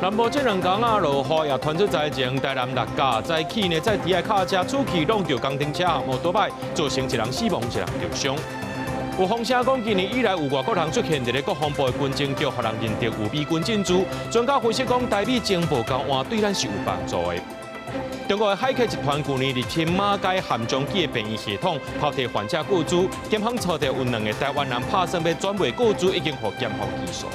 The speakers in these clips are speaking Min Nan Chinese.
南部這兩工啊，落雨也傳出災情，台南六甲早起呢，載豬仔卡車出去挵著工程車摩托擺，造成一人死亡，一人受傷。有風聲講，今年以來有外國人出現佇咧國防部的軍情局，予人認定有美軍進駐。專家分析講，台美情報交換對咱是有幫助的。中國的海客集團舊年入侵馬偕和樟基的病院系統，偷提患者個資，檢方查著有兩个台灣人拍算欲轉賣個資，已經予檢方起訴。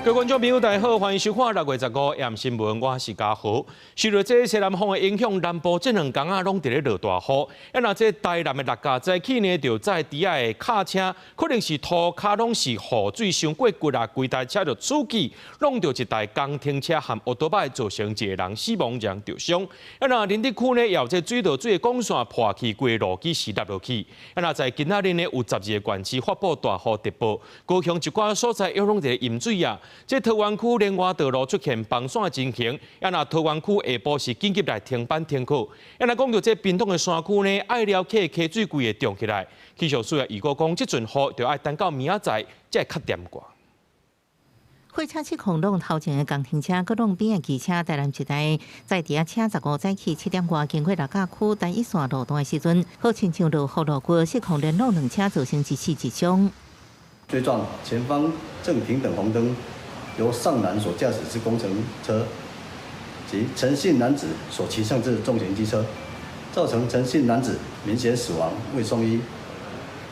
各位觀眾朋友，大家好，歡迎收看6月15夜新聞，我是嘉豪。受著這西南風的影響，南部這兩工啊，攏佇咧落大雨。啊，若這台南的六甲早起呢，就載豬仔的卡車，可能是塗跤攏是雨水傷過骨啊，規台車就出去，挵著一台工程車和烏托擺，造成一个人死亡，一人受傷。啊，若仁德區呢，也有這水道水的管線破去，規路基是塌落去。啊，若在今仔日呢，有12个縣市發布大雨特報，高雄一寡所在也攏佇咧淹水啊。這桃園區連外道路出現崩山的情形，啊，若桃園區下晡是緊急來停班停課。啊，若講著這屏東的山區呢，隘寮溪溪水規个漲起來，氣象署也預估講，這陣雨著愛等到明仔載才會較恬寡。貨車失控挵頭前的工程車，閣挵邊的機車，台南一台載豬仔車15早起7點外經過六甲區單一線路段的時陣，好親像落雨落過失控連挵兩車，造成一死一傷。追撞前方正停等紅燈，由上男所駕駛之工程車及陳姓男子所騎上之重型機車，造成陳姓男子明顯死亡，未送醫。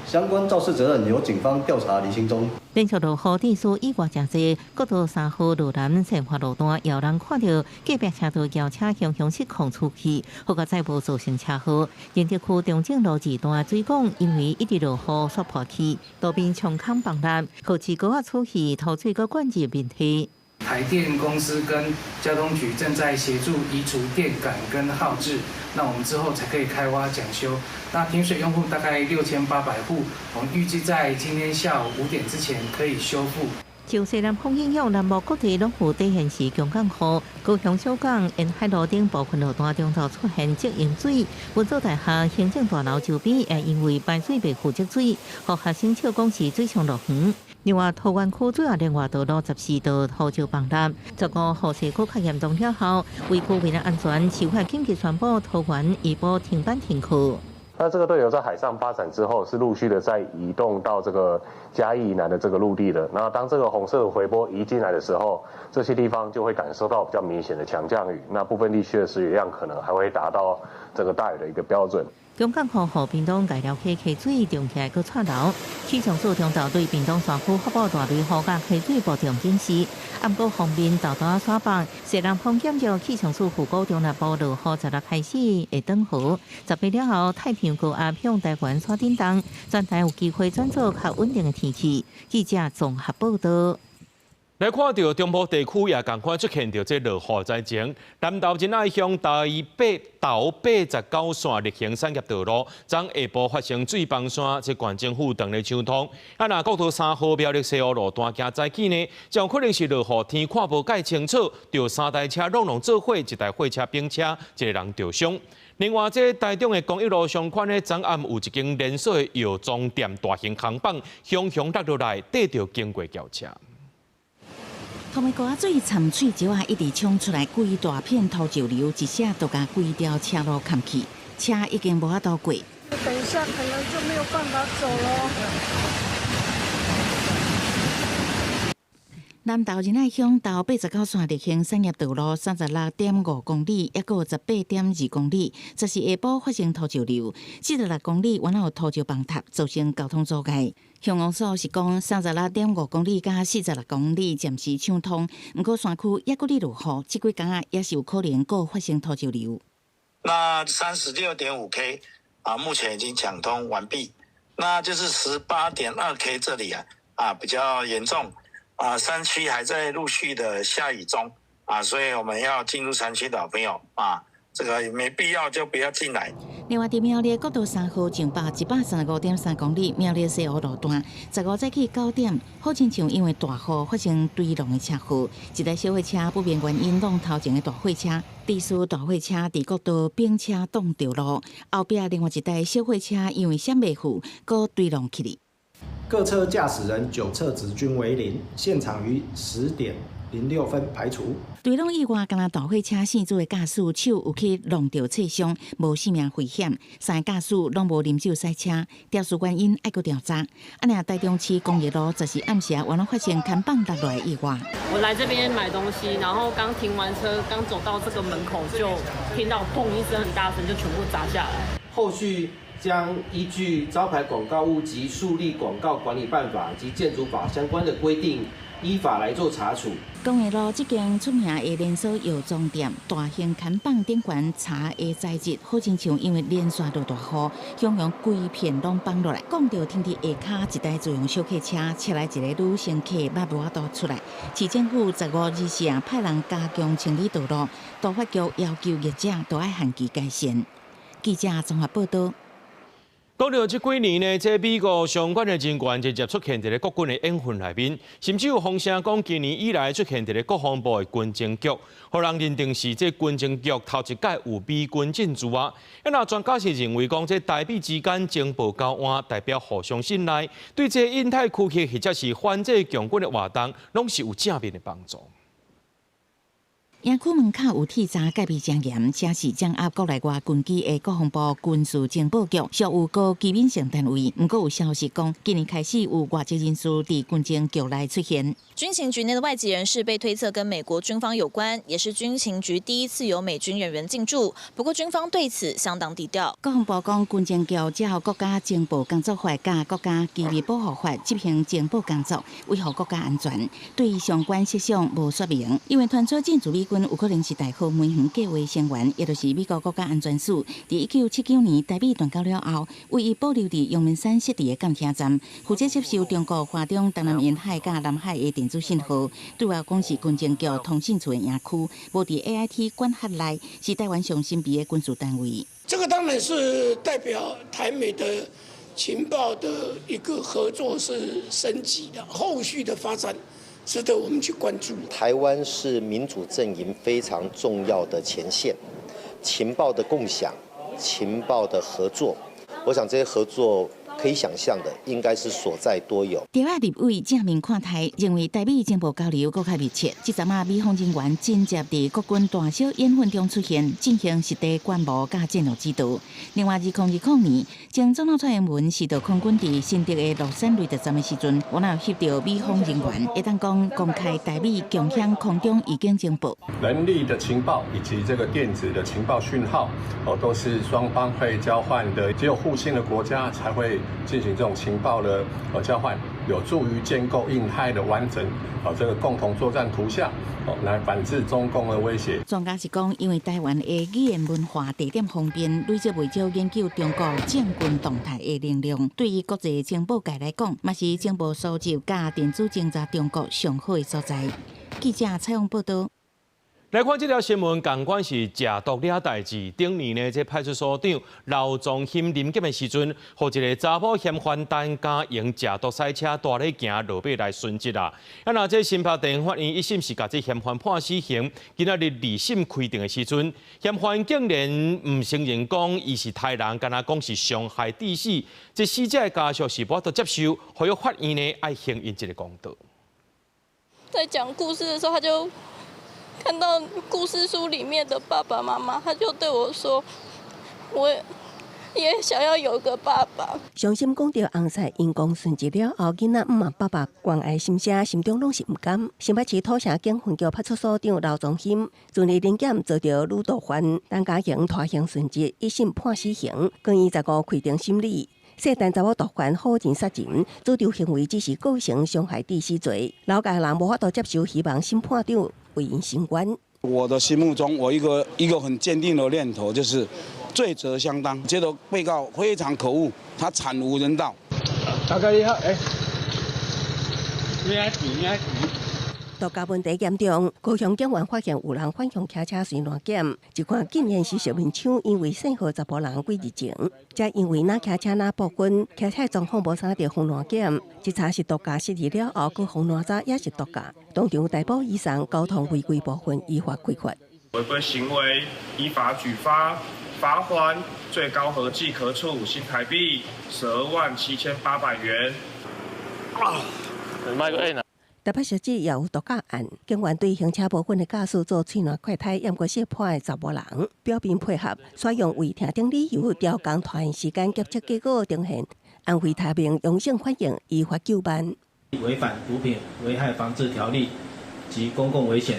相關肇事責任由警方調查釐清中。連續落雨，地數意外誠濟，國道三號路南善化路段，有人看著隔壁車道轎車雄雄失控出去，好佳哉無造成車禍。仁德區中正路二段水管因為一直落雨煞破去，路邊衝空崩裂，河池溝仔出去，土水閣灌入面堤。台電公司跟交通局正在協助移除電桿跟號誌，那我們之後才可以開挖搶修。那停水用戶大概6800戶，我們預計在今天下午5點之前可以修復。受西南風影響，南部各地攏有短現時強降雨，高雄小港沿海路頂部分路段中晝出現積淹水，文藻大學行政大樓周邊也因為排水袂赴積水，予學生笑講是水上樂園。另外，桃園區主要連外道路14道土石崩塌，15雨勢閣較嚴重了後，為居民的安全，市府緊急宣布桃園下晡停班停課。那這個對流在海上發展之後，是陸續的在移動到這個嘉義以南的這個陸地的。那當這個紅色的迴波移進來的時候，這些地方就會感受到比較明顯的強降雨。那部分地區的時雨量可能還會達到這個大雨的一個標準。強降雨，予屏東隘寮溪溪水漲起來，閣掣流。氣象署中晝對屏東山區發布大雷雨佮溪水暴漲警示。毋過鋒面豆豆仔煞北，西南風減弱，氣象署預估中南部落雨16開始會轉好。18了後，太平洋高壓向台灣煞頂動，全台有機會轉做較穩定的天氣。記者綜合報道。來看著中部地區也仝款出現著這落雨災情，南投仁愛鄉台八頭89線綠興產業道路，昨下晡發生水崩山，這縣政府斷咧搶通。啊，若國道三號苗栗西湖路段今早起呢，就可能是落雨天看無蓋清楚，著三台車攏攏做伙，一台貨車反車，一个人著傷。另外，這台中的公益路上款呢，昨暗有一間連鎖的藥妝店大型扛棒，雄雄落落來，綴著經過轎車。土米溝仔水摻碎石仔一直衝出來，規大片土石流，一下就共規條車路崁去，車已經無法度過。等一下可能就沒有辦法走囉。南投仁愛鄉頭89線綠興產業道路36.5公里，抑閣有18.2公里，這是下晡發生土石流，46公里原來有土石崩塌，造成交通阻礙。鄉公所是講36.5公里佮46公里暫時暢通，毋過山區抑閣咧落雨，這幾工仔也是有可能閣發生土石流。那36.5 K 啊，目前已經搶通完畢，那就是18.2 K 這裡啊，啊比較嚴重。啊，山區還在陸續的下雨中啊，所以我們要進入山區的朋友啊，這個沒必要就不要進來。另外，佇苗栗國道三號上北135.3公里苗栗西湖路段，15早起9點，好親像因為大雨發生追撞的車禍，一台小貨車不明原因挵頭前的大貨車，致使大貨車佇國道反車擋著路，後壁另外一台小貨車因為閃袂赴，閣追撞去哩。各車駕駛人酒測值均為零，現場於10點06分排除。對攏意外，敢若大貨車死主的駕駛手有去弄著擦傷，無性命危險。三个駕駛攏無啉酒駛車，肇事原因愛閣調查。啊，若台中市工業路就是暗時原來發生牽放落來意外。我來這邊買東西，然後剛停完車，剛走到這個門口就聽到砰一聲很大聲，就全部砸下來。後續將依據招牌廣告物及豎立廣告管理辦法及建築法相關的規定，依法來做查處。工業路這間出名的連鎖藥妝店，大型看板頂懸茶的材質，好親像因為連續落大雨，雄雄規片攏崩落來。講著停佇下跤一台自用小客車，車內一个女乘客嘛無法度出來。市政府15日時啊，派人加強清理道路，都發局要求業者都愛限期改善。記者綜合報道。講著這幾年呢，這美國相關的人員直接出現佇咧國軍的演訓內面，甚至有風聲講今年以來出現佇咧國防部的軍情局，予人認定是這軍情局頭一擺有美軍進駐啊。啊，專家是認為講，這台美之間情報交換代表互相信賴，對這印太區域或者是反制共軍的活動，攏是有正面的幫助。營區門口有鐵閘戒備真嚴，這是掌握國內外軍機的國防部軍事情報局，屬有高機敏性單位。毋過有消息講，今年開始有外籍人士佇軍情局內出現。軍情局內的外籍人士被推測跟美國軍方有關，也是軍情局第一次有美軍人員進駐。不過軍方對此相當低調。國防部講，軍情局照國家情報工作法佮國家機密保護法執行情報工作，維護國家安全。對相關設想無說明，因為傳出進駐美軍有可能是大和梅園計畫成員，也就是美國國家安全署，佇1979年台美斷交了後，唯一保留佇陽明山設置的監聽站，負責接收中國華中東南沿海佮南海的電子信號。對外講是軍情局通信處的營區，無佇 AIT 管轄內，是台灣上神秘的軍事單位。這個當然是代表台美的情報的一個合作是升級的，後續的發展值得我們去關注。台灣是民主陣營非常重要的前線，情報的共享、情報的合作，我想這些合作可以想象的，應該是所在多有。台灣立委正面看待，認為台美情報交流閣較密切。這陣仔美方人員緊接佇國軍大小演訓中出現，進行實地觀摩佮戰略指導。另外，2020年，前總統蔡英文視導空軍佇新竹的樂山雷達站的時陣，有翕著美方人員，會當講公開台美共享空中預警情報。人力的情報以及這個電子的情報訊號，哦，都是雙方會交換的。只有互信的國家才會進行這種情報的交換，有助於建構印太的完整哦這個共同作戰圖像，哦來反制中共的威脅。專家是講，因為台灣的語言文化地點方便，累積袂少研究中國政軍動態的能量，對於國際情報界來講，嘛是情報收集佮電子偵查中國上好的所在。記者採訪報導。來看這條新聞，仝款是食毒掠代誌。頂年呢，這派出所長劉宗興臨檢的時陣，予一個查某嫌犯陳嘉瑩食毒賽車蹛咧行路尾來殉職啦。啊，若這新北地法院一審是共這嫌犯判死刑，今仔日二審開庭的時陣，嫌犯竟然毋承認講伊是刣人，干焦講是傷害致死。這死者的家屬是無法度接受，呼籲法院呢愛還𪜶一個公道。在講故事的時候，他就看到故事書裡面的爸爸媽媽，他就對我說：“我也想要有個爸爸。” 傷心講著翁婿因公殉職了後，囡仔毋問爸爸關愛心聲，心中攏是毋甘。新北市土城警分局派出所長劉宗興，昨日臨檢遭著女毒犯陳嘉瑩拖行殉職，一審判死刑，更於15開庭審理。細陳查某毒販好人殺人，主張行為只是構成傷害致死罪，老家人無法度接受，希望審判長為𪜶伸冤。我的心目中，我一個很堅定的念頭就是罪責相當，覺得被告非常可惡，他慘無人道。大概你好，哎，你愛你愛。毒駕問題嚴重，高雄警員發現有人反向騎車隨亂檢，一看竟然是熟面槍，因為姓何查埔人幾日前，才因為若騎車若報軍，騎車狀況無啥著予亂檢，一查是毒駕失去了後，閣予亂查也是毒駕，當場逮捕以上交通違規部分依法開罰。違規行為依法舉發罰鍰，最高合計可處新台幣127,800元。賣閣按啊！台北市也有毒駕案，警員對行車無穩的駕駛做喙瀾快胎，猶閣識破的查某人，表面配合，採用違停等理由調工拖時間檢測結果呈現安非他命陽性反應，依法究辦。違反毒品危害防治條例及公共危險，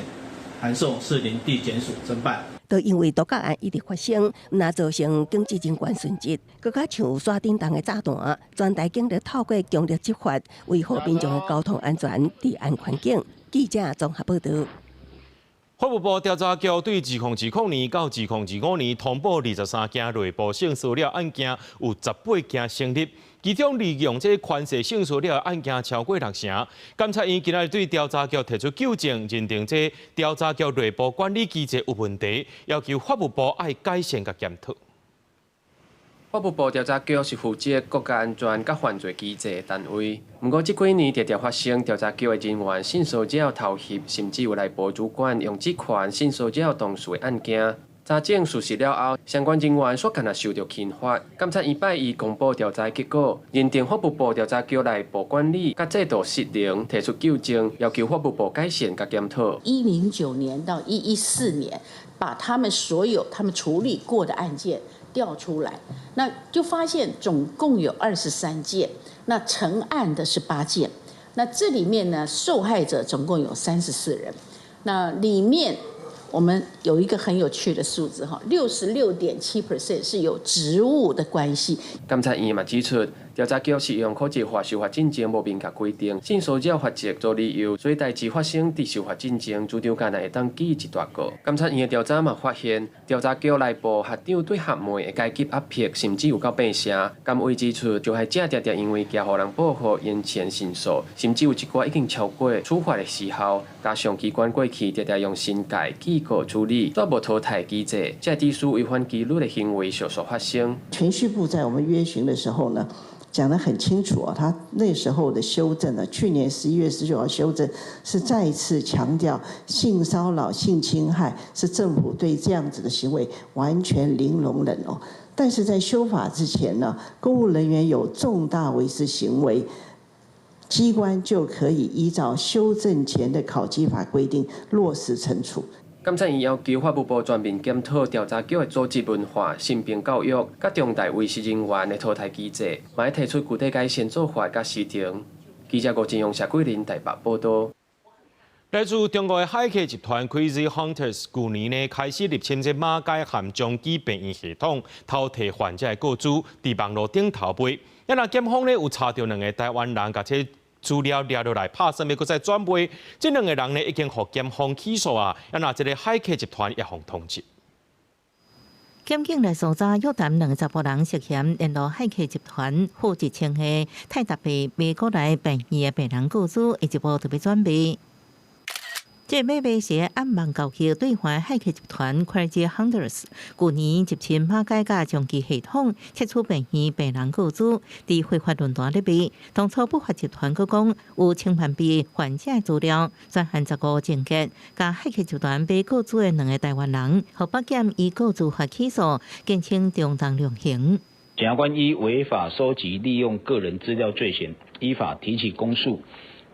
函送士林地檢署偵辦。都因為毒駕案一直發生，毋但造成警職人員殉職，閣較像山頂洞的炸彈，全台警力透過強力執法，維護民眾的交通安全、治安環境。記者綜合報導。法務部調查局對2020年到2025年通報23件內部性騷擾案件，有18件成立，其中利用這權勢性騷擾的案件超過六成。監察院今仔日對調查局提出糾正，認定這調查局內部管理機制有問題，要求法務部愛改善佮檢討。法務部調查局是負責國家安全佮犯罪機制的單位，毋過這幾年常常發生調查局的人員性騷擾偷翕，甚至有內部主管用職權性騷擾同事的案件。查證屬實了後，相關人員煞敢若受著懲罰。監察院拜一公布調查結果，認定法務部調查局內部管理佮制度失靈，提出糾正，要求法務部改善佮檢討。109年到114年，把他們所有他們處理過的案件調出來，那就發現總共有23件，那成案的是8件，那這裡面呢，受害者總共有34人，那裡面我們有一個很有趣的數字哈，66.7% 是有職務的關係。監察院嘛指出，調查局適用考績法修法進前無明確規定性騷擾罰則做理由，所以代誌發生佇修法進前，主張敢若會當記一大過。監察院的調查嘛發現，調查局內部學長對學妹的階級壓迫，甚至有夠變聲。監委指出，受害者常常因為驚予人報復，延遲申訴，甚至有一寡已經超過處罰的時效。加上機關過去常常用申誡、警告處理，煞無淘汰機制，這致使違反紀律的行為常常發生。銓敘部在我們約詢的時候呢，講得很清楚啊，他那時候的修正呢，去年11月19號修正是再一次強調性騷擾、性侵害是政府對這樣子的行為完全零容忍哦。但是在修法之前呢，公務人員有重大違失行為，機關就可以依照修正前的考績法規定落實懲處。監察院要求法務部全面檢討調查局的組織文化、性平教育、佮重大違失人員的淘汰機制，嘛欲提出具體改善做法佮時程。記者吳金勇、謝桂林台北報導。來自中國的駭客集團 Crazy Hunters，舊年呢開始入侵這馬偕和長基病院系統，偷提患者的個資，佇網路頂頭賣。啊，若檢方呢有查著兩个台灣人，共這資料掠落來拍算欲閣再轉賣，這兩个人呢已經予檢方起訴啊！啊，若這个駭客集團也予通緝。檢警來搜查約談兩个查埔人涉嫌聯絡駭客集團負責稱的泰達被美國來病院的病人個資，下一步就欲轉賣。這買賣是暗網交易對岸駭客集團 Crazy Hunters，舊年入侵馬偕佮長基系統，竊取病院病人個資，佇非法論壇咧賣。當初不法集團閣講有千萬筆患者資料，專案15偵結，共駭客集團買個資的兩个台灣人，予北檢依個資法起訴，減輕中重量刑。檢察官依違法收集利用個人資料罪嫌，依法提起公訴。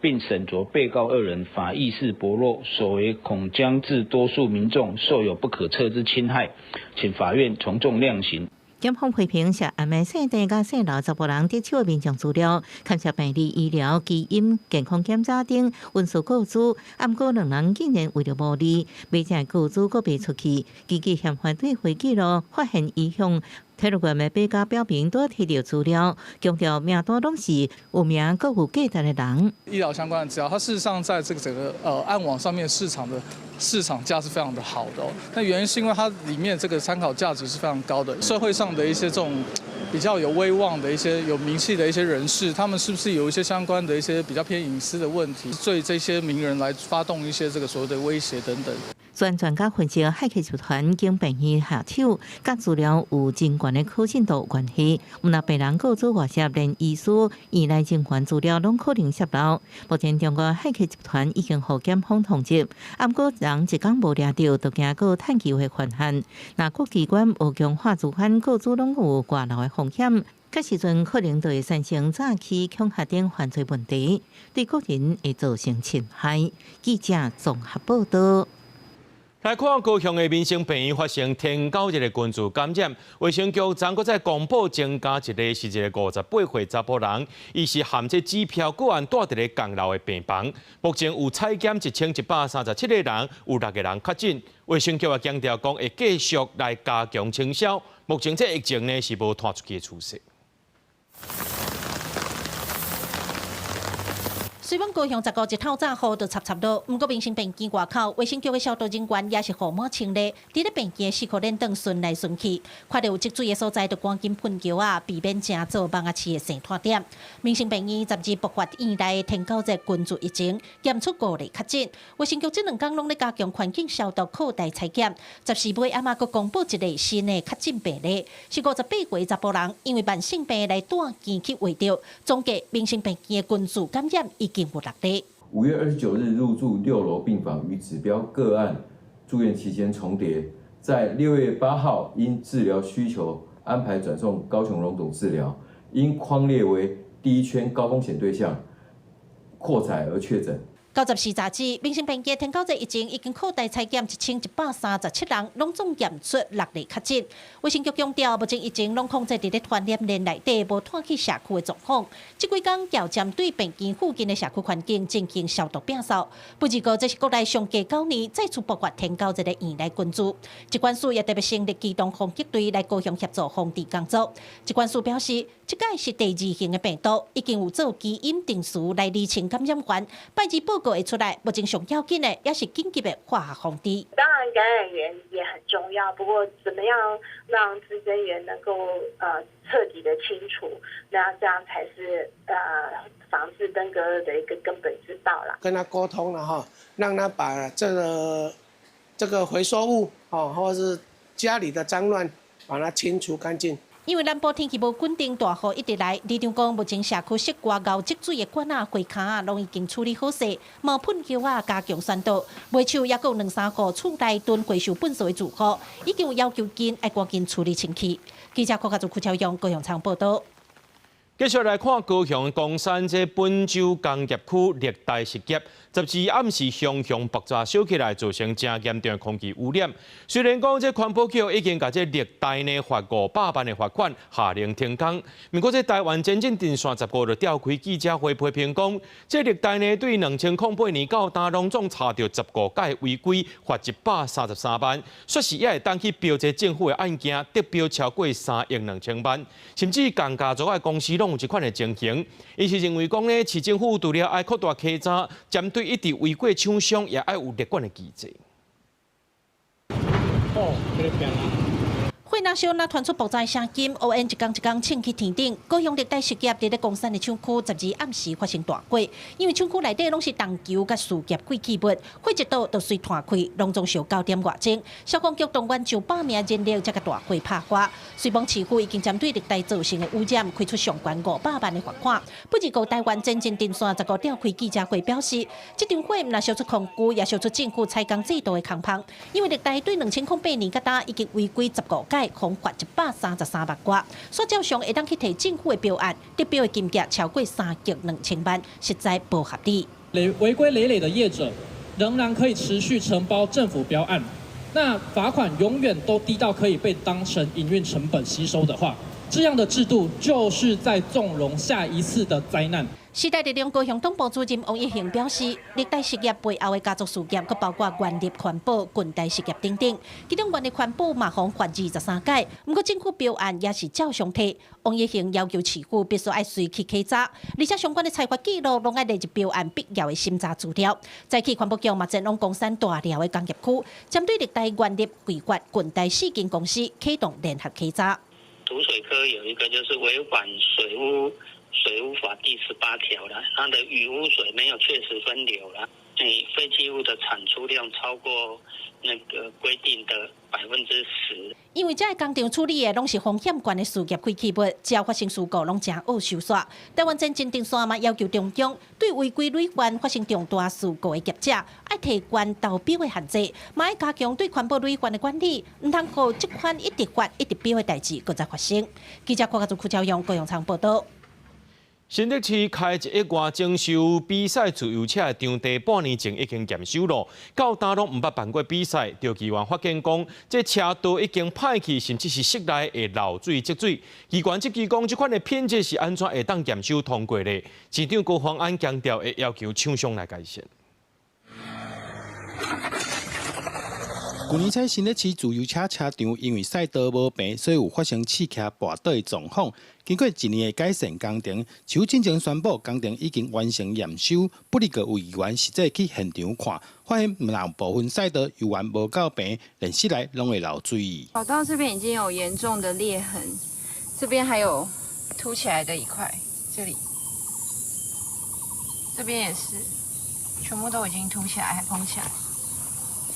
並審酌被告二人法意識薄弱，所為恐將致多數民眾受有不可測之侵害，請法院從重量刑。檢方批評涉案的姓鄭佮姓劉查埔人得手的民眾資料，牽涉病歷、醫療、基因、健康檢查等隱私個資，毋過兩人竟然為著牟利，買這個資閣賣出去，根據嫌犯對話記錄，發現伊向 Telegram 的買家表明都提著資料，強調名單攏是有名閣有價值的人。醫療相關的資料，它事實上在這個整個暗網上面市場的市場價是非常的好的哦。那原因是因為它裡面這個參考價值是非常高的，社會上的一些這種比較有威望的一些有名氣的一些人士，他們是不是有一些相關的一些比較偏隱私的問題，對這些名人來發動一些這個所謂的威脅等等。專專家分析，駭客集團經病院下手，佮資料有真懸的可信度有關係。毋但病人個資外泄，連醫師、院內人員資料攏可能洩露。目前中國駭客集團已經予檢方通緝，毋過人一工無掠著，就驚閣趁機會犯案。若國機關無強化資安，個資攏有外流的風險。這時陣可能就會產生詐欺、恐嚇等犯罪問題，對個人會造成侵害。記者綜合報道。來看高雄的民生病院發生天狗熱的群聚感染，衛生局昨閣再公布增加一例是一個58歲查埔人，伊是含這指標個案蹛佇咧仝樓的病房，目前有採檢1137個人，有6個人確診。衛生局也強調講會繼續來加強清消，目前這疫情呢是無傳出去的趨勢。雖講高雄15日透早雨就插插落，毋過民生病院外口衛生局的消毒人員也是雨滿清理，佇咧病院的四箍連頓巡來巡去，看著有積水的所在，就趕緊噴膠仔，避免成做蠓仔市的生湠點。民生病院12爆發院內天狗熱群聚疫情，檢出5例確診。衛生局這兩工攏咧加強環境消毒、擴大採檢。14尾暗仔閣公布一例新的確診病例，是58歲查埔人，因為慢性病來住院去衛著，總計民生病院的群聚感染已經有6例。5月29日入住6樓病房，與指標個案住院期間重疊，在6月8號因治療需求安排轉送高雄榮總治療，因匡列為第一圈高風險對象，擴採而確診。94早起，民生病院天狗熱疫情已經擴大採檢1137人，攏總驗出6例確診。衛生局強調，目前疫情攏控制佇咧傳染鏈內底，無傳去社區的狀況。這幾工要針對病院附近的社區環境進行消毒摒掃。不過，這是國內上低9年再次爆發天狗熱的院內群聚。疾管署也特別成立機動防疫隊來高雄協助防治工作。疾管署表示，這擺是第2型的病毒，已經有做基因定序來釐清感染源。拜二報告會出來，目前上要緊的也是緊急的化學防治。當然，感染源也很重要，不過怎麼樣讓滋生源能夠徹底的清除，那這樣才是防治登革熱的一個根本之道啦。跟他溝通了哈，讓他把這個回收物哦，或者是家裡的髒亂，把它清除乾淨。因為南部天氣無穩定，大雨一直來。里長講，目前社區室外漚積水的管仔、花崁仔，攏已經處理好勢，嘛噴膠仔加強宣導。袂手猶閣有2、3戶厝內囤回收糞埽的住戶，已經有要求𪜶愛趕緊處理清氣。記者郭家祖、邱超勇、高雄倉報導。繼續來看高雄岡山這本州工業區綠帶實業，12暗時熊熊爆炸燒起來，造成真嚴重的空氣污染。雖然講這環保局已經共這綠帶呢罰500萬的罰款，下令停工。毋過這台灣前進陣線15就召開記者會批評講，這綠帶呢對2008年到今攏總查著15改違規，罰133萬，說是也會當去標這政府的案件，得標超過3億2千萬，甚至仝家族的公司攏有這款的情形。伊是認為講呢，市政府除了愛擴大稽查，針對一直違規廠商，也愛有列管的機制。哦，這個火若燒，若傳出爆炸聲音，烏煙一工一工衝去天頂。高雄綠帶實業佇咧岡山的廠區，12暗時發生大火，因為廠區內底攏是銅球佮事業廢棄物，火一到就隨傳開，攏總燒9點外鐘。消防局動員上百名人力，才共大火拍花。雖罔市府已經針對綠帶造成的污染，開出上懸500萬的罰款。不過，台灣前進陣線15召開記者會表示，這場火毋但燒出空氣，也燒出政府採工制度的空縫。因為綠帶對2008年到今已經違規15改。共罰133萬外，所照常會當去提政府的標案，得標的金額超過3億2千萬，實在無合理。違規累累的業者仍然可以持續承包政府標案，那罰款永遠都低到可以被當成營運成本吸收的話，這樣的制度就是在縱容下一次的災難。時代力量高雄黨部主任王一恆表示，綠帶實業背後的家族事業，閣包括原力環保、近代實業等等。其中原力環保嘛，予罰23改，毋過政府標案也是照常提。王一恆要求市府必須愛隨去稽查，而且相關的裁罰記錄攏愛列入標案必要的審查資料。早起環保局嘛前往岡山大寮的工業區，針對綠帶原力違法近代四間公司啟動聯合稽查。土水科有一個就是違反水污法第18條了，它的雨污水沒有確實分流了。廢棄物的產出量超過那個規定的10%。因為這个工廠處理的攏是風險懸的事業廢棄物，只要發生事故，攏誠惡收煞。台灣前進定線嘛要求中央對違規累犯發生重大事故的業者，愛提懸投標的限制，嘛愛加強對環保累犯的管理，毋通予這款一直發一直標的代誌閣再發生。記者郭家祖、柯昭陽、郭永昌報道。新竹市開一億外整修比賽自由車的場地，半年前已經驗收咯，到今攏毋捌辦過比賽。著議員發現講，這車道已經歹去，甚至是室內會漏水積水。議員質疑講，這款的品質是按怎會當驗收通過的？市長高虹安強調，會要求廠商來改善。舊年在新北市自由車車場，因為賽道無平，所以有發生試騎跋倒的狀況。經過一年的改善工程，市府進前宣布工程已經完成驗收。不過有議員實際去現場看，發現毋但部分賽道猶原無夠平，連室內攏會漏水。跑道這邊已經有嚴重的裂痕，這邊還有凸起來的一塊，這裡，這邊也是，全部都已經凸起來，還膨起來。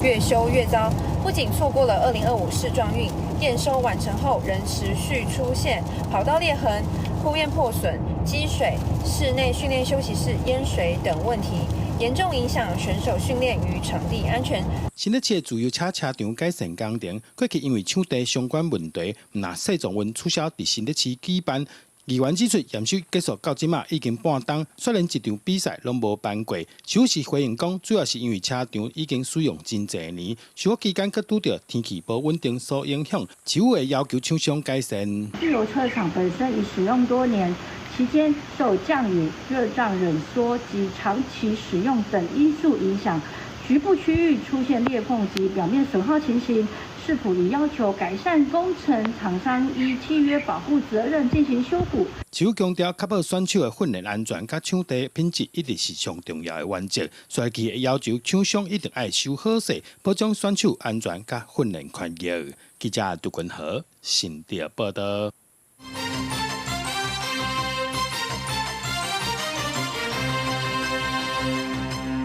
越修越糟，不僅錯過了2025市壯運，驗收完成後仍持續出現跑道裂痕、鋪面破損、積水、室內訓練休息室淹水等問題，嚴重影響選手訓練與場地安全。新北市自由車車場改善工程，過去因為場地相關問題，毋但世壯運取消佇新北市舉辦。議員指出，驗收結束到這馬已經半冬，雖然一場比賽攏無辦過，市府是回應講，主要是因為車場已經使用真濟年，修復期間閣拄著天氣無穩定所影響，市府會要求廠商改善。自由車場本身已使用多年，期間受降雨、熱脹冷縮及長期使用等因素影響，局部區域出現裂縫及表面損耗情形。市府已要求改善工程廠商依契約保護責任進行修補。市府強調，確保選手的訓練安全佮場地品質一直是上重要的原則，所以伊會要求廠商一定愛修好勢，保障選手安全佮訓練權益。記者杜君和新竹報道。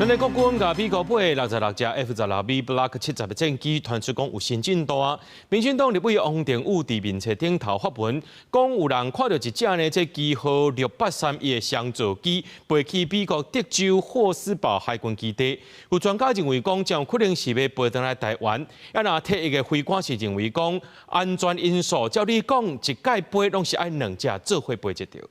咱的國軍共美國買66架 F-16V Block 70的戰機，傳出講有新進度啊！民進黨立委王定宇佇面冊頂頭發文，講有人看著一隻呢，這機號6831的雙座機飛去美國德州霍斯堡海軍基地。有專家認為講，這有可能是欲飛轉來台灣。啊，若退役的飛官是認為講，安全因素，照理講，一擺飛攏是愛兩隻做伙飛才對。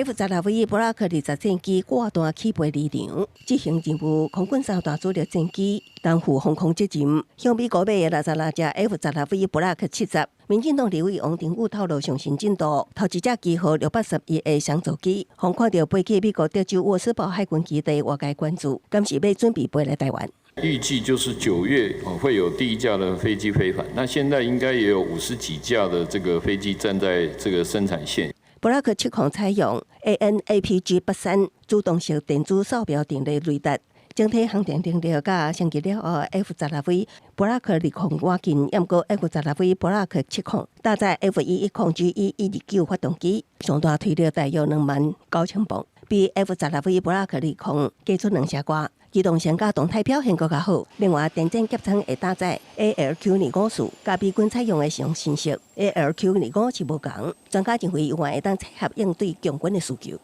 F-16V 布拉克20戰機掛彈起飛離場，執行任務。空軍三大主力戰機擔負防空責任。向美國買的66架 F-16V 布拉克70，民進黨立委王定宇透露上新進度，頭一隻機號681的雙座機，予看著飛去美國德州沃斯堡海軍基地，外界關注，敢是欲準備飛來台灣？預計就是9月會有第一架的飛機飛返，那現在應該也有50幾架的這個飛機站在這個生產線。布拉克70採用 AN/APG 83主動式電子掃描定位雷達，整體航電能力佮升級了後，F-16V 布拉克20倚近，毋過 F-16V 布拉克70搭載 F110GE129發動機，上大推力大約2萬9千磅，比 F-16V 布拉克20加出2成外。機動性佮動態表現閣較好。另外，電戰夾艙會搭載 ALQ-254，佮美軍採用的上新式 ALQ-25是無仝。專家認為，猶原會當切合應對共軍的需求。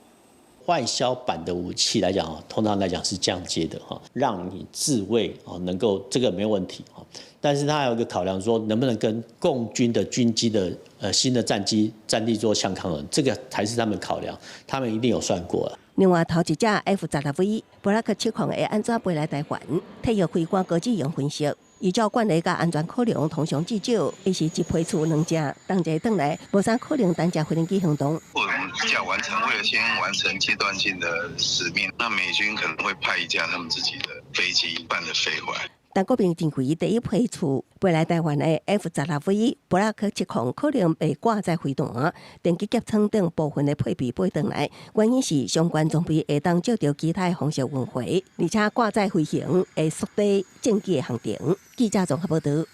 外銷版的武器來講，通常來講是降階的哈，讓你自衛啊，能夠這個沒問題哈。但是它有一個考量，說能不能跟共軍的軍機的新的戰機戰力做相抗衡，這個才是他們考量，他們一定有算過了。另外，頭一隻 F-16V 布拉克70會按怎飛來台灣？退役飛官高志榮分析，依照慣例佮安全考量，通常至少伊是一批次兩架，同齊轉來，無啥可能單隻飛行機行動。我們一架完成，為了先完成階段性的使命，那美軍可能會派一架他們自己的飛機伴著飛回來。陳國平認為，第一批次飛來台灣的 F-16V 布拉克70可能袂掛載飛彈、電機夾艙等部分的配備飛轉來，原因是相關裝備會當照著其他的方式運回，而且掛載飛行會縮短戰機的航程。記者綜合報道。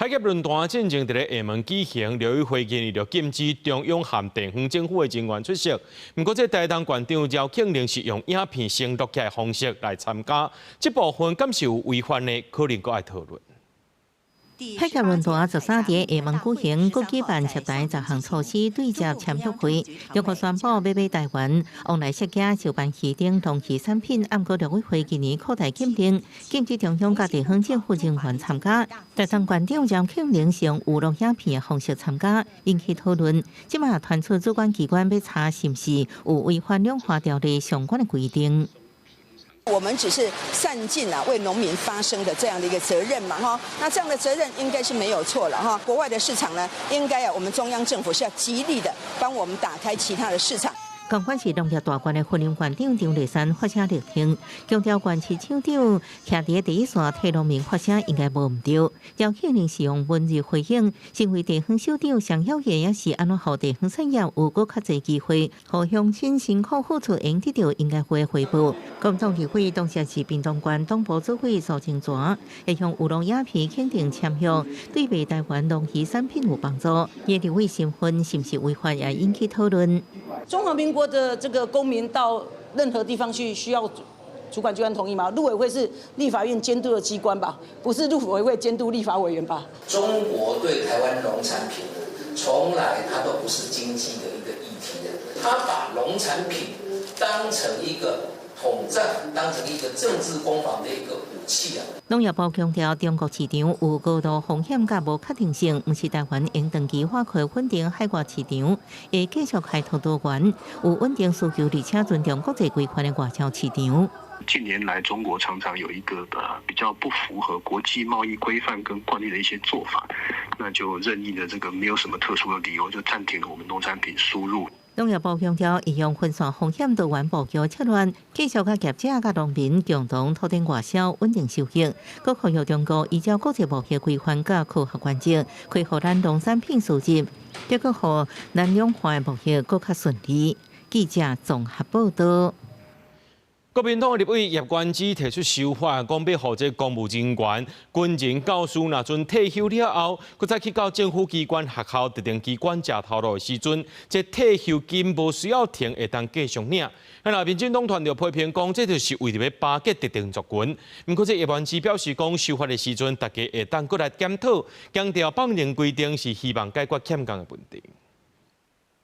海峽論壇進前佇咧廈門舉行，陸委會建議就禁止中央和地方政府的人員出席。毋過，這台東縣長饒慶鈴是用影片先錄起來方式來參加，這部分敢是有違反的，可能閣愛討論。海峽論壇13佇廈門舉行，閣舉辦涉台十項措施對接簽約會。中國宣布欲買台灣旺來設計石斑魚等農漁產品，毋過陸委會今年擴大禁令，禁止中央佮地方政府人員參加。台東縣長饒慶鈴是用有錄影片的方式參加，引起討論。這馬傳出主管機關欲查是毋是有違反兩化條例相關的規定。我們只是善盡啊為農民發聲的這樣的一個責任嘛，哈，那這樣的責任應該是沒有錯了，哈。國外的市場呢，應該啊，我們中央政府是要極力的幫我們打開其他的市場。共款是農業大縣的雲林縣長張麗善發聲力挺，強調縣市首長徛佇第一線替農民發聲應該無毋對。饒慶鈴是用文字回應，身為地方首長，上要的也是按怎予地方產業有閣較濟機會，予鄉親辛苦付出，應得著應該有的回報。國民黨立委當時是屏東縣黨部主委蘇清泉，會用有錄影片肯定簽約，對賣台灣農漁產品有幫助。伊立委身份是毋是違法，也引起討論。中華民國的這個公民到任何地方去，需要主管機關同意嗎？陸委會是立法院監督的機關吧，不是陸委會監督立法委員吧？中國對台灣農產品，從來它都不是經濟的一個議題的，他把農產品當成一個統戰，當成一個政治攻防的一個武器啊。農業部強調，中國市場有高度風險佮無確定性，毋是台灣應長期發開穩定海外市場，會繼續開拓多元、有穩定需求，而且尊重國際規範的外銷市場。近年來，中國常常有一個比較不符合國際貿易規範跟慣例的一些做法，那就任意的這個沒有什麼特殊的理由，就暫停了我們農產品輸入。農業部強調，會用分散風險多元布局策略，繼續佮業者佮農民共同拓展外銷，穩定收益。閣呼籲中國依照國際貿易規範佮科學原則，開放咱農產品輸入，閣予咱兩岸貿易閣較順利。記者綜合報導。國民黨立委葉元之提出修法，講欲予這公務人員、軍人、教師，若陣退休了後，閣再去到政府機關、學校、特定機關食頭路的時陣，這退休金無需要停，會當繼續領。啊，民進黨團就批評講，這就是為著欲巴結特定族群。毋過，這葉元之表示講，修法的時陣，大家會當閣來檢討，強調放任規定是希望解決欠工的問題。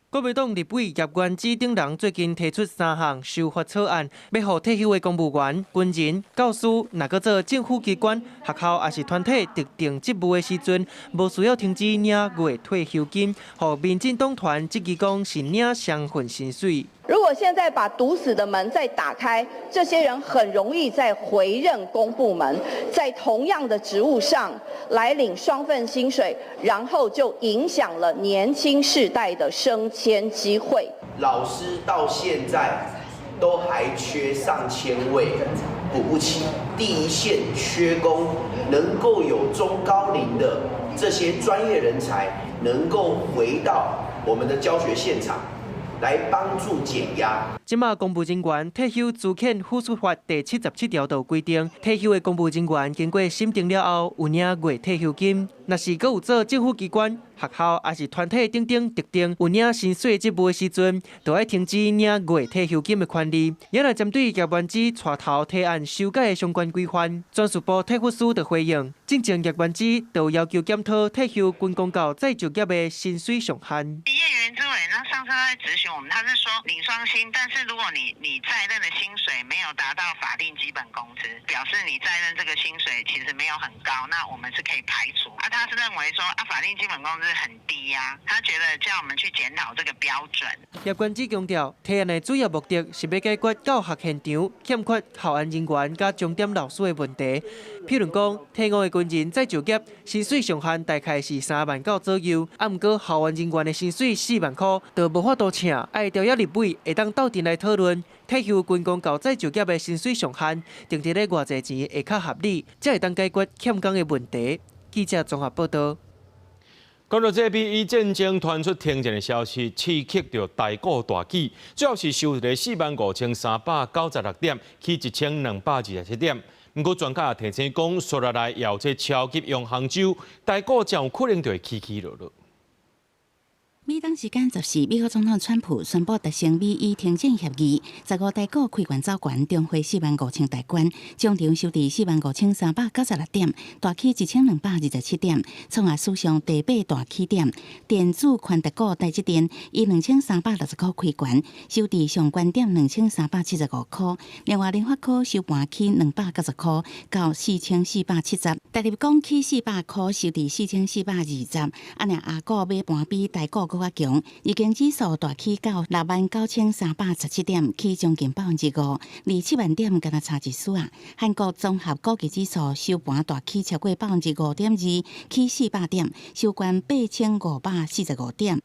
國民黨立委葉元之等人最近提出三項修法草案，欲予退休的公務員、軍人、教師，若閣做政府機關、學校抑是團體特定職務的時陣，無需要停止領月退休金，予民進黨團質疑講是領雙份薪水。如果現在把堵死的門再打開，這些人很容易再回任公部門，在同樣的職務上來領雙份薪水，然後就影響了年輕世代的升遷機會。老師到現在都還缺上千位，補不齊。第一線缺工，能夠有中高齡的這些專業人才，能夠回到我們的教學現場。來幫助減壓。這馬公務人員退休資遣撫恤法第77條就規定，退休的公務人員經過審定了後，有領月退休金。若是閣有做政府機關、學校抑是團體等等特定有領薪水職務的時陣，就愛停止領月退休金的權利。也來針對葉元之帶頭提案修改的相關規範，專事部退撫司就回應，進前葉元之就要求檢討退休軍公教再就業的薪水上限。葉元之委那上次在質詢我們，他是說領雙薪，但是如果你在任的薪水沒有達到法定基本工資，表示你在任這個薪水其實沒有很高，那我們是可以排除。啊，他是認為說啊，法定基本工資很低呀，他覺得叫我們去檢討這個標準。葉元之強調，提案的主要目的是欲解決教學現場欠缺校安人員佮鐘點老師的問題。譬如講，退伍的軍人再就業，薪水上限大概是3萬九左右，啊，毋過校安人員的薪水4萬箍，就無法度請。愛調約立委會當鬥陣來討論退休軍公教再就業的薪水上限，定佇咧偌濟錢會較合理，才會當解決欠工的問題。記者綜合報導。講到這邊，伊戰爭傳出停戰的消息，刺激著台股大起，最後是收佇4萬5396點，起1227點。毋過專家也提醒講，紲落來有這超級強風週，台股真有可能就會起起落落。美東時間14，美國總統川普宣布達成美伊停戰協議。15台股開懸走懸，終回45,000大關，終場收佇45,396點，大起1,227點，創下史上第八大起點。電子權值股台積電以2,360箍開懸，收佇上懸點2,375箍。另外，聯發科收盤起290箍，到4,470。台立鋼起400箍，收佇4,420。啊，爾亞股尾盤比台股閣較強，日經指數大起到69,317點，起將近5%，離7萬點敢若差一絲仔。韓國綜合股價指數收盤大起超過5.2%，起400點，收關8,545點。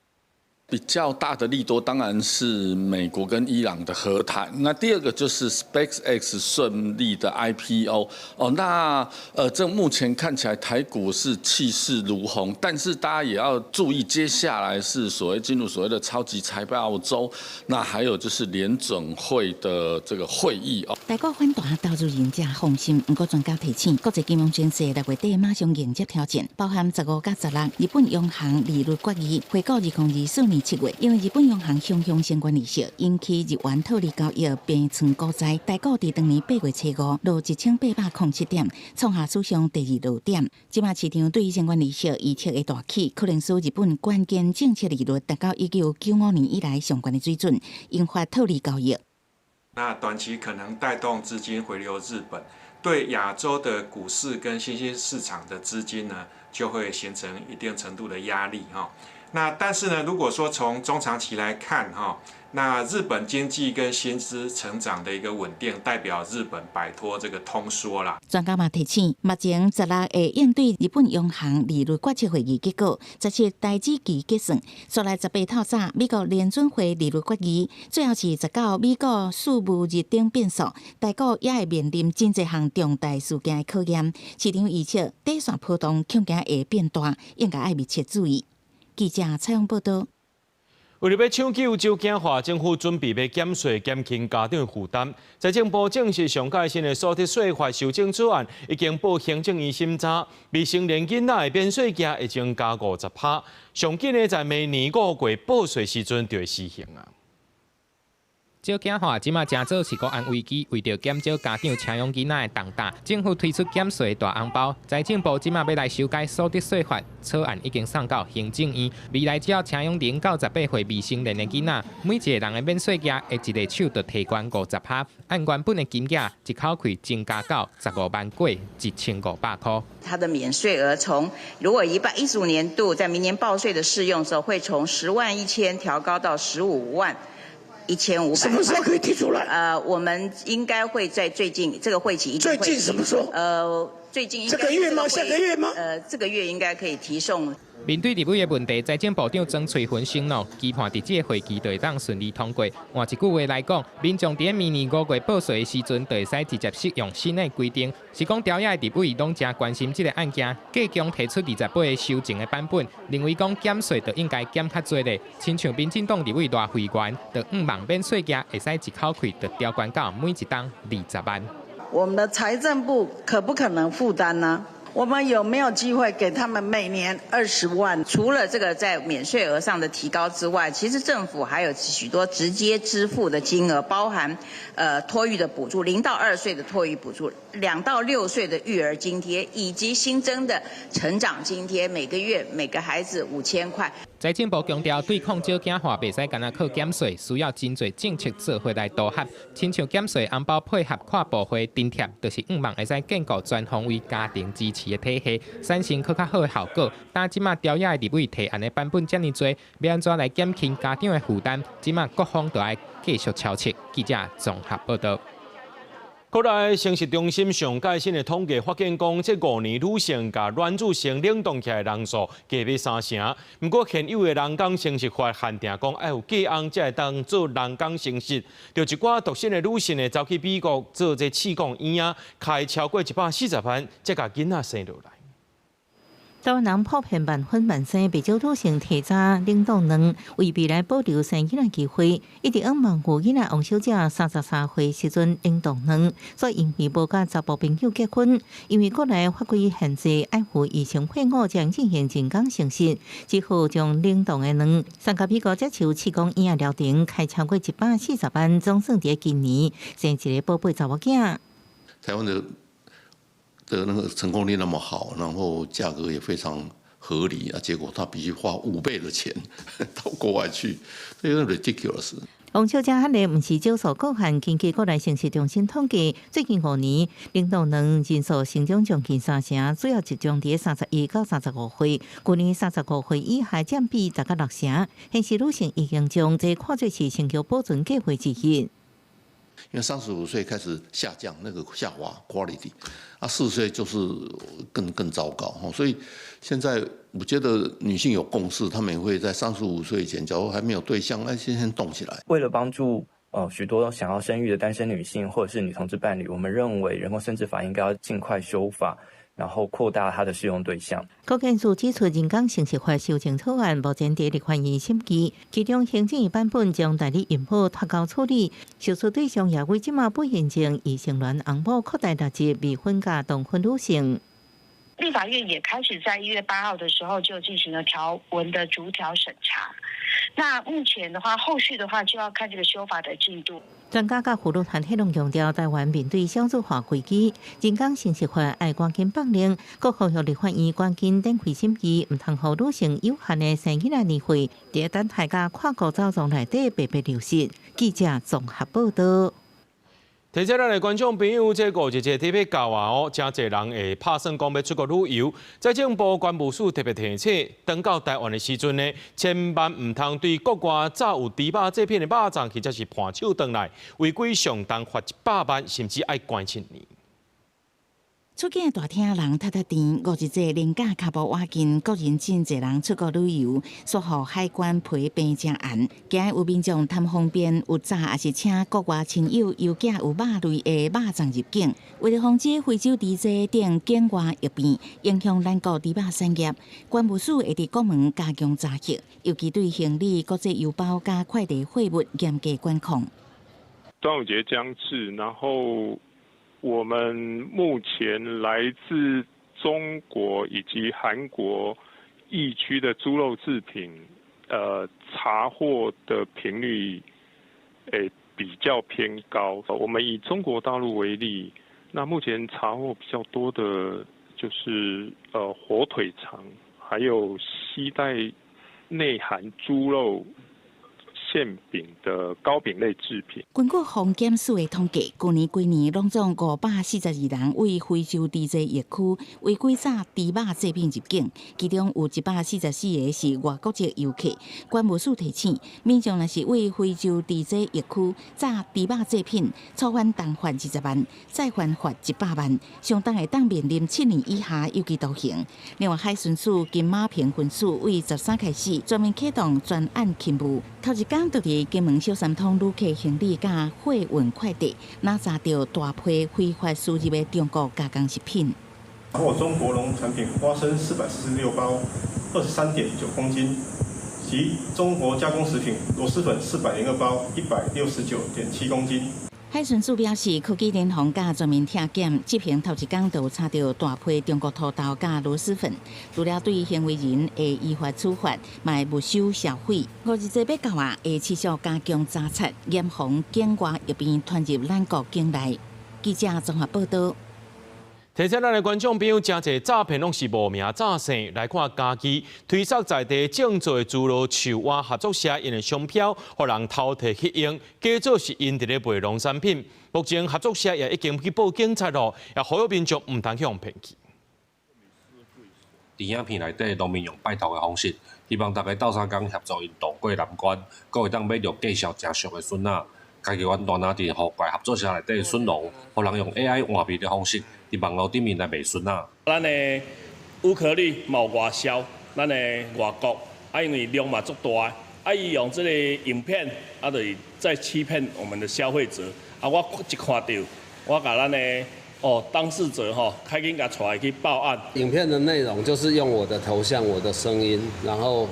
比較大的利多當然是美國跟伊朗的和談，那第二個就是 SpaceX 順利的 IPO 哦，那這目前看起來台股是氣勢如虹，但是大家也要注意，接下來是所謂進入所謂的超級財報週，那還有就是聯準會的這個會議哦。台股反彈，投資人誠放心，毋過專家提醒，國際金融情勢6月底馬上迎接挑戰，包含15佮16，日本央行利率決議，回顧2024年7月，因為日本央行雄雄相關利息引起日元套利交易平倉股災，台股佇當年8月初五落1,807點，創下史上第二落點。這馬市場對相關利息預測的大起，可能使日本關鍵政策利率達到1995年以來上懸的水準，引發套利交易。那短期可能帶動資金回流日本，對亞洲的股市跟新興市場的資金呢，就會形成一定程度的壓力哈。那但是呢，如果說從中長期來看哈，那日本經濟跟薪資成長的一個穩定，代表日本擺脫這個通縮啦。專家嘛提醒，目前16會應對日本央行利率決策會議結果，17台指期結算，紲來18透早美國聯準會利率決議，最後是19美國事務日等變數，台股也會面臨真濟項重大事件的考驗。市場預測短線波動恐驚會變大，應該愛密切注意。記者採訪報導。為著欲搶救少子化，政府準備欲減稅減輕家長負擔。財政部正式上蓋新的所得稅法修正草案已經報行政院審查，未成年囡仔的免稅額會增加50%，上緊的在明年5月報稅時陣就會施行啊。少子化這馬誠做是國安危機，為著減少家長請養囡仔的重擔，政府推出減稅大紅包。財政部這馬欲來修改所得稅法草案，已經送到行政院。未來只要請養0到18歲未成年的囡仔，每一個人的免稅額會一个手就提懸50%，按原本的金額一口氣增加到15萬過1,500箍。它的免稅額從如果115年度在明年報稅的適用的時候，會從10萬1千調高到15萬1500。什麼時候可以提出來？我們應該會在最近這個會期。最近什麼時候？最近這個月嗎？下個月嗎？這個月應該可以提送。面對立委的問題，財政部長曾翠芬承諾，期盼佇這個會期就會當順利通過。換一句話來講，民眾佇明年5月報稅的時陣，就會使直接適用新的規定。是講朝野的立委攏誠關心這個案件，計共提出28個修正的版本，認為講減稅就應該減較濟咧。親像民進黨立委賴慧媛，就向望免稅額會使一口氣就調懸到每一冬20萬。我們的財政部可不可能負擔呢？我們有沒有機會給他們每年20萬？除了這個在免稅額上的提高之外，其實政府還有許多直接支付的金額，包含托育的補助，0到2歲的托育補助，2到6歲的育兒津貼，以及新增的成長津貼，每個月每個孩子5000塊。財政部強調，對抗少子化袂使干焦靠減稅，需要真濟政策做伙來組合。親像減稅紅包配合跨部會津貼，就是向望會使建構全方位家庭支持的體系，產生閣較好的效果。但這馬朝野的立委提案的版本遮爾濟，欲按怎來減輕家長的負擔？這馬各方都愛繼續敲切。記者綜合報導。國內生殖中心上蓋新的統計發現，講這5年女性共卵子先冷凍起來的人數加欲3成。毋過現有的人工生殖法限定講，愛有嫁翁才會當做人工生殖。著一寡獨身的女性呢，走去美國做這試管嬰兒，開超過140萬，才共囡仔生落來。台灣人普遍晚婚晚生，袂少女性提早冷凍卵，為未來保留生囡仔機會。一直向望有囡仔王小姐33歲時陣冷凍卵，所以因為無佮查埔朋友結婚，因為國內法規限制，愛赴醫生配偶才進行人工生殖，只好將冷凍的卵送到美國接受試管嬰兒療程，開超過140萬，總算佇今年生一个寶貝查某囝。台灣的那個成功率那麼好，然後價格也非常合理啊，結果他必須花5倍的錢到國外去，這個 ridiculous。王小姐彼个毋是少數個案，根據國內生殖中心統計，最近5年冷凍卵人數成長將近三成，主要集中佇31到35歲。去年35歲以下佔比達到六成，顯示女性已經將這看作是生育保存計劃之一。因為35歲開始下降，那個下滑 quality，啊，40歲就是更糟糕，所以現在我覺得女性有共識，她們也會在35歲以前，假如還沒有對象，那先先凍起來。為了幫助許多想要生育的單身女性或者是女同志伴侶，我們認為人工生殖法應該要盡快修法，然後擴大它的適用對象。國健署指出，人工生殖法修正草案目前佇立法院審議，其中行政院版本將代理孕母脫鈎處理，受訴對象也為這馬不孕症、異性戀翁母擴大納入未婚佮同婚女性。立法院也開始在1月8號的時候就進行了條文的逐條審查。那目前的話，後續的話就要看這個修法的進度。專家佮婦女團體攏強調，台灣面對少子化危機，人工生殖法愛趕緊放令，閣呼籲立法院趕緊展開審議，毋通予女性有限的生囡仔年歲，佇等待佮跨國走廊內底白白流失。記者綜合報道。提醒咱的觀眾朋友，這五日節特別到啊哦，誠濟人會拍算講欲出國旅遊。財政部關務署特別提醒，轉到台灣的時陣呢，千萬毋通對國外炸有豬肉製品的肉粽，或者是伴手轉來，違規上重罰100萬，甚至愛關7年。出境大廳人塞塞甜，五日節連假跤步倚近，國人真濟人出國旅遊，煞予海關批評誠嚴。今日有民眾貪方便，有炸抑是請國外親友郵寄有肉類的肉粽入境，為著防止非洲豬瘟等境外疫變，影響咱國豬肉產業，關務署會佇國門加強查核，尤其對行李、國際郵包佮快遞貨物嚴格管控。端午節將至，然後，我們目前來自中國以及韓國疫區的豬肉製品，查獲的頻率，比較偏高。我們以中國大陸為例，那目前查獲比較多的，就是火腿腸，還有攜帶內含豬肉餡餅的糕餅類製品。根據防檢署的統計，去年規年攏總542人對非洲豬瘟疫區違規炸豬肉製品入境，其中有144個是外國籍遊客。關務署提醒，民眾若是對非洲豬瘟疫區炸豬肉製品，處分重罰20萬，再犯罰100萬，相當會當面臨7年以下有期徒刑。另外，海巡署金馬坪分署對13開始全面啟動專案勤務，頭一工就佇金門小三通旅客行李佮貨運快遞，若查著大批非法輸入的中國加工食品。查獲中國農產品花生446包，23.9公斤，及中國加工食品螺螄粉402包，169.7公斤。海巡署表示，科技聯防佮全面拆檢，執行頭一工就查著大批中國土豆佮螺螄粉。除了對行為人會依法處罰，嘛會沒收銷毀。五日節欲到啊，會持續加強查察，嚴防境外疫病傳入咱國境內。記者綜合報道。提醒咱的觀眾朋友，誠濟詐騙攏是無名詐姓。來看嘉義推捒在地種植的豬螺樹蛙合作社，𪜶的商標予人偷提去用，假做是𪜶佇咧賣農產品。目前合作社也已經去報警察囉，也呼籲民眾毋通去予騙去。佇影片內底，農民用拜託的方式，希望大家鬥相共協助𪜶渡過難關，閣會當買著價數誠俗的筍仔。嘉義縣大林鎮予怪合作社內底的筍農，予人用 AI 換面的方式，佇網路頂面來賣筍仔。咱的烏殼綠嘛有外銷，咱的外國啊，因為量嘛足大，啊，伊用這個影片啊，就是在欺騙我們的消費者。啊，我一看著，我共咱的哦，當事者吼，趕緊共帶去報案。影片的內容就是用我的頭像、我的聲音，然後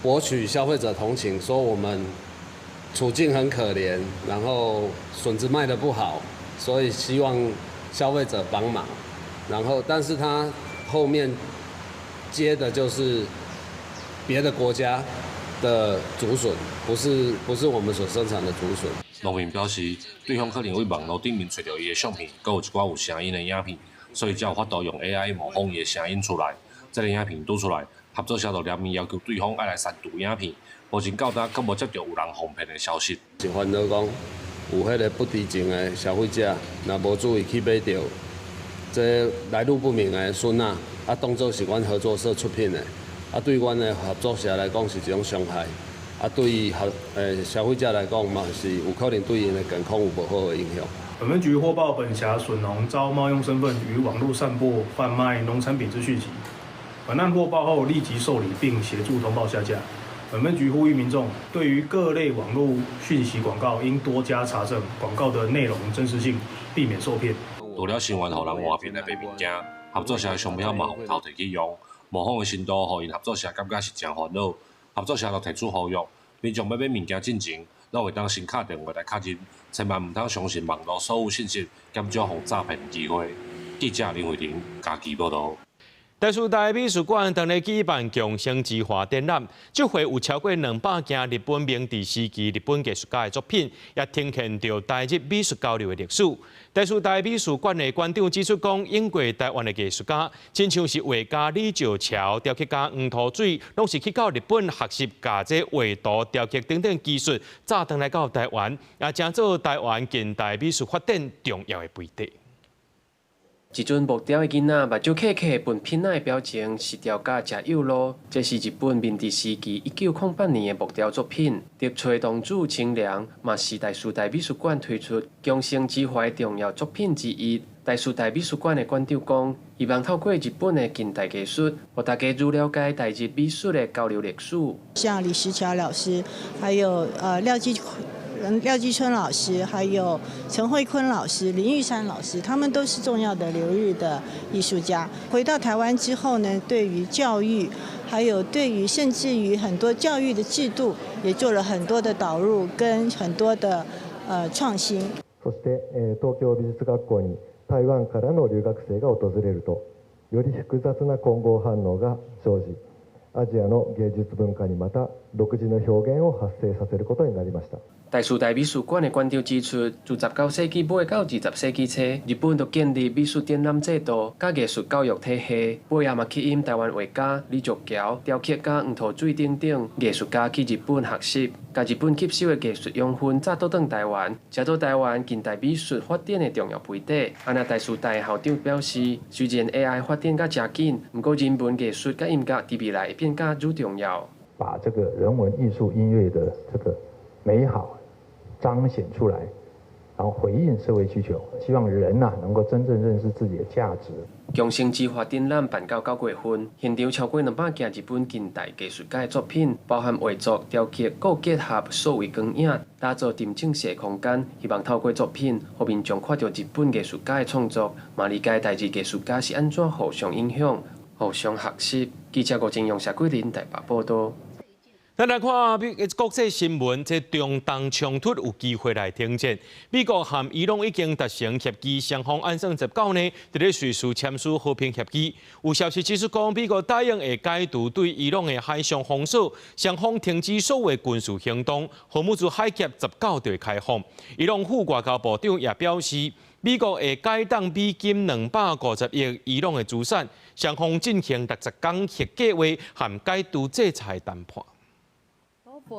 博取消費者同情，說我們處境很可憐，然後筍子賣得不好，所以希望消費者幫忙。然後，但是他後面接的就是別的國家的竹筍，不是我們所生產的竹筍。農民表示，對方可能佇網路頂面揣著伊的相片，閣有一寡有聲音的影片，所以才有法度用 AI 模仿伊的聲音出來。這个影片拄出來，合作社就連面要求對方愛來刪除影片。目前到今閣無接著有人予騙的消息。是煩惱講，有彼个不知情的消費者，若無注意去買著這來路不明的筍仔，啊，當做是阮合作社出品的，啊，對阮的合作社來講是一種傷害，啊，對合消費者來講嘛是有可能對𪜶的健康有無好的影響。本分局獲報本轄筍農遭冒用身份於網路散播販賣農產品之訊息，本案獲報後立即受理並協助通報下架。本分局呼籲民眾對於各類網路訊息廣告應多加查證廣告的內容真實性，避免受騙。除了心願予人換騙來賣物件，合作社的商標嘛予偷提去用，模仿的程度，予𪜶合作社感覺是誠煩惱。合作社就提出呼籲，民眾欲買物件進前，攏會當先敲電話來確認，千萬毋通相信網路所有信息，減少予詐騙的機會。記者林慧玲嘉義報導。台師大美術館當咧舉辦共生之華展覽，這回有超過200件日本明治時期日本藝術家的作品，也呈現著台日美術交流的歷史。台師大美術館的館長指出講，引過台灣的藝術家，親像是畫家李石樵、雕刻家黃塗水，攏是去到日本學習共這畫圖、雕刻等等技術，再轉來到台灣，也成做台灣近代美術發展重要的媒體。一陣木雕的囡仔，目睭瞌瞌，笨囡仔的表情，失調甲誠幼魯。這是日本明治時期1908年的木雕作品。竹揣童子清涼，嘛是大師大美術館推出共生之華的重要作品之一。大師大美術館的館長講，希望透過日本的近代藝術，予大家愈了解台日美術的交流歷史。像李石樵老師，還有廖繼春老師，還有陳慧坤老師、林玉山老師，他們都是重要的留日的藝術家。回到台灣之後呢，對於教育，還有對於甚至於很多教育的制度，也做了很多的導入跟很多的創新。そして東京美術學校に台灣からの留學生が訪れると、より複雑な混合反応が生じ、アジアの芸術文化にまた獨自の表現を発生させることになりました。大師大美術館的館長指出，自19世紀尾到20世紀初，日本就建立美術展覽制度，佮藝術教育體系。尾仔嘛吸引台灣畫家李石樵、雕刻家黃塗水等等藝術家去日本學習，共日本吸收的藝術養分再倒轉台灣，成做台灣近代美術發展的重要媒體。啊，若大師大的校長表示，雖然 AI 發展甲誠緊，毋過人文藝術佮音樂佇未來會變甲愈重要。把這個人文藝術音樂的這個美好彰顯出來，然後回應社會需求，希望人吶能夠真正認識自己的價值。共生之華展覽辦到9月份，現場超過200件日本近代藝術家的作品，包含畫作、雕刻，閣結合數位光影，打造沉浸式空間。希望透過作品，予民眾看著日本藝術家的創作，嘛理解台日藝術家是按怎互相影響、互相學習。記者吳正陽、謝桂林台北報導。咱來看美國際新聞，這中東衝突有機會來停戰。美國和伊朗已經達成協議，雙方按算19呢，佇咧瑞士簽署和平協議。有消息指出講，美國答應會解除對伊朗的海上封鎖，雙方停止所有軍事行動，荷姆茲海峽19就會開放。伊朗副外交部長也表示，美國會解凍美金250億伊朗的資產，雙方進行60天核計劃和解除制裁談判。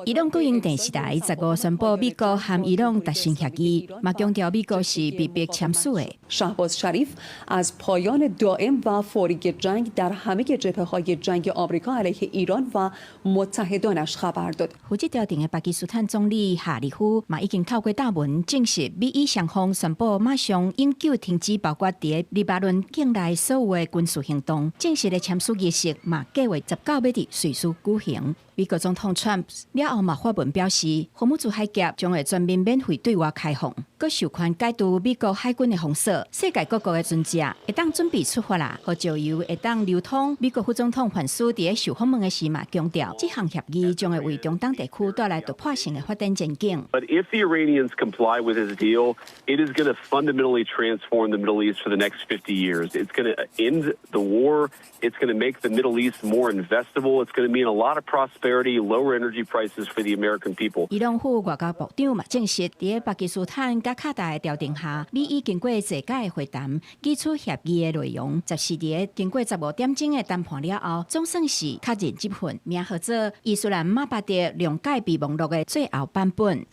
伊朗國營電視台15宣布，美國和伊朗達成協議，嘛強調美國是被迫簽署的。 شهباز شریف از پایان دائم و فوری جنگ در همه جبهه های جنگ آمریکا علیه ایران و متحدانش خبر داد。負責調停的巴基斯坦總理夏立夫嘛已經透過貼文證實，美伊雙方宣布馬上永久停止包括佇黎巴嫩境內所有的軍事行動。正式的簽署儀式嘛計劃19欲佇瑞士舉行。美國總統川普了後嘛發文表示，荷姆茲海峽將會全面免費對外開放，閣授權解除美國海軍的封鎖，世界各國的船隻會當準備出發啦，予石油會當流通。美國副總統范斯佇咧受訪問的時嘛強調，這項協議將會為中東地區帶來突破性的發展前景。 But if the Iranians comply with this deal, it is going to fundamentally transform the Middle East for the next 50 years. It's going to end the war. It's going to make the Middle East more investable. It's going to mean a lot of prosperity, lower energy prices for the American people. 伊朗副外交部長嘛證實，佇巴基斯坦佮卡達的調停下，美伊經過濟擺的會談，擬出協議的內容，14日經過15點鐘的談判了後，總算是確認這份名號做伊斯蘭馬巴德諒解備忘錄的最後版本。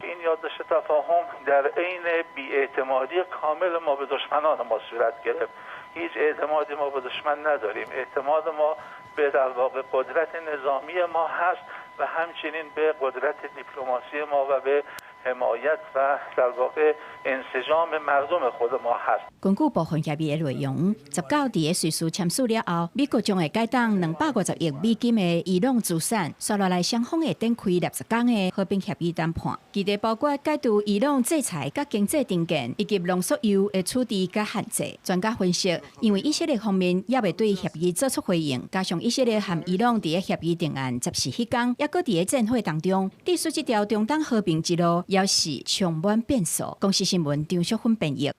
根據部分協議的內容，19佇咧瑞士簽署了後，美國將會解凍250億美金的伊朗資產，紲落來雙方會展開60天的和平協議談判，其中包括解除伊朗制裁佮經濟停電，以及濃縮鈾的處置佮限制。專家分析，因為以色列方面猶未對協議做出回應，加上以色列和伊朗佇咧協議定案14彼工，猶閣佇咧戰火當中，致使這條中東和平之路猶是充滿變數。公視新聞張淑芬編譯。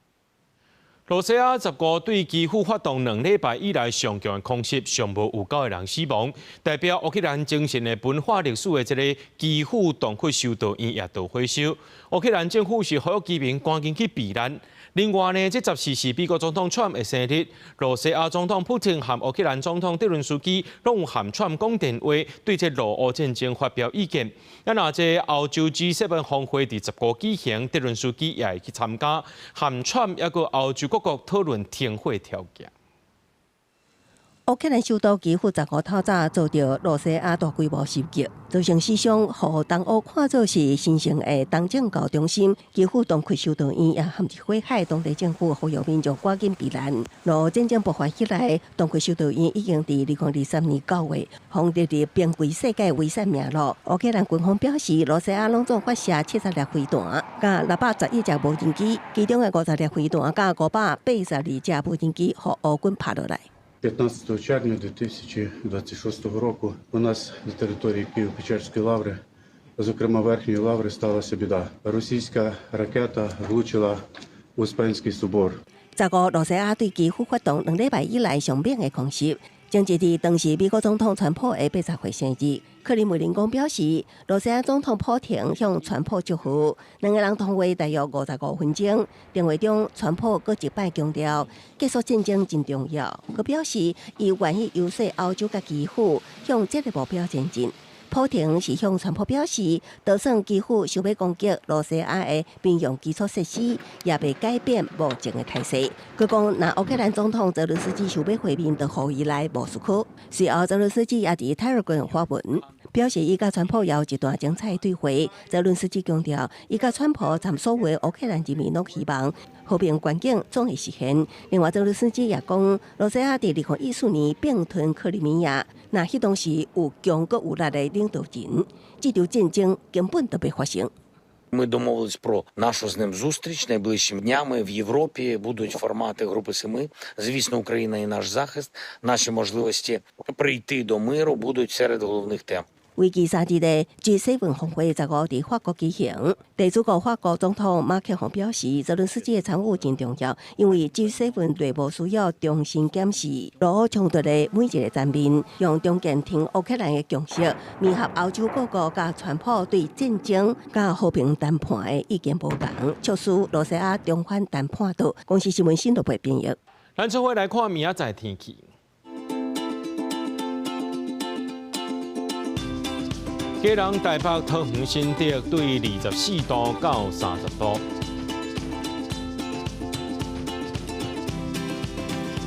羅西亞15對基輔發動2禮拜以來上強的空襲，上無有9個人死亡。代表烏克蘭精神的文化歷史的這个基輔洞窟修道院也著火燒。烏克蘭政府是呼籲居民趕緊去避難。另外呢，這14是美國總統川普的生日，羅西亞總統普丁和烏克蘭總統澤倫斯基攏有和川普講電話，對這俄烏戰爭發表意見。啊，若這歐洲 G7 峰會佇15舉行，澤倫斯基也會去參加，和川普抑閣歐洲各國討論停火條件。烏克蘭首都基輔15透早遭著羅西亞大規模襲擊，造成死傷，予東歐看做是神聖的東正教中心。基輔東窟修道院也陷入火海，當地政府呼籲民眾趕緊避難。俄烏戰爭爆發起來，東窟修道院已經佇2023年9月予列入瀕危世界遺產名錄。烏克蘭軍方表示，羅西亞攏總發射70粒飛彈，佮611隻無人機，其中的50粒飛彈佮582隻無人機，予烏軍拍落來。 15 червня 2026 року у нас на території Києво-Печерської лаври, зокрема Верхньої лаври, сталася біда. Російська ракета влучила в Успенський собор. 15羅西亞對基輔發動2禮拜以來上猛的空襲，前一日當時美國總統川普的80歲生日，克里姆林宮表示，羅西亞總統普廷向川普祝賀，兩个人通話大約55分鐘。電話中，川普閣一擺強調結束戰爭真重要，閣表示伊願意遊說歐洲佮基輔向這个目標前進。普廷是向川普表示，就算基輔想欲攻擊羅西亞的民用基礎設施，也袂改變目前的態勢。閣講，若烏克蘭總統澤倫斯基想欲會面，就予伊來莫斯科。隨後，澤倫斯基也佇 Telegram 發文，表示伊佮川普有一段精彩對話。澤倫斯基強調，伊佮川普參所有烏克蘭人民攏希望和平願景總會實現。另外，澤倫斯基也講，羅西亞佇2014年併吞克里米亞，若彼當時有強閣有力的領導人，這場戰爭根本就袂發生。 Ми домовились про нашу з ним зустріч найближчими днями в Європі. Будуть формати Групи Семи. Звісно, Україна і наш захист, наші можливості прийти до миру будуть серед головних тем. 為期3日的 G7 峰會15佇法國舉行。地主國法國總統馬克宏表示，澤倫斯基的參與真重要，因為 G7 內部需要重新檢視俄烏衝突的每一个層面，用中間挺烏克蘭的共識，彌合歐洲各國佮川普對戰爭佮和平談判的意見無仝，促使羅西亞重返談判桌。公視新聞新羅貝編譯。咱做伙來看明仔載天氣。基隆、台北、桃園、新竹對24度到30度。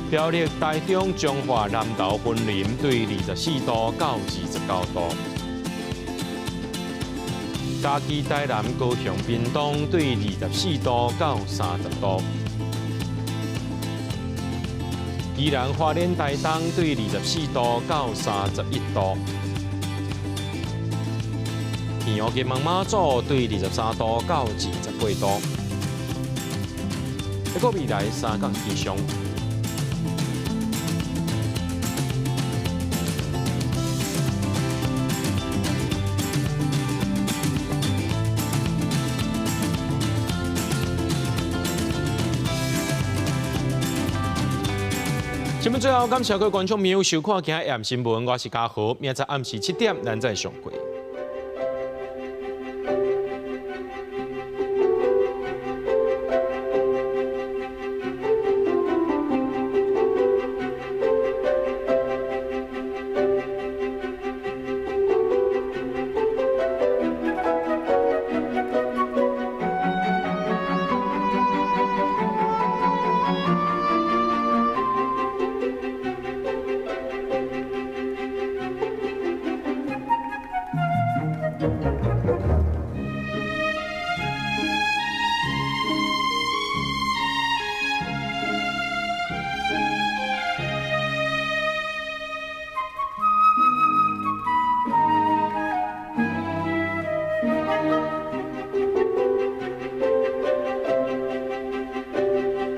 苗栗、台中、彰化、南投、雲林對24度到29度。嘉義、台南、高雄、屏東對24度到30度。宜蘭、花蓮、台東對24度到31度。澎湖金门马祖對23度到28度。一個未來三工氣象。新聞最後，感謝各位觀眾朋友收看今日的新聞，我是嘉豪，明仔載暗時7點，咱再相會。Thank you.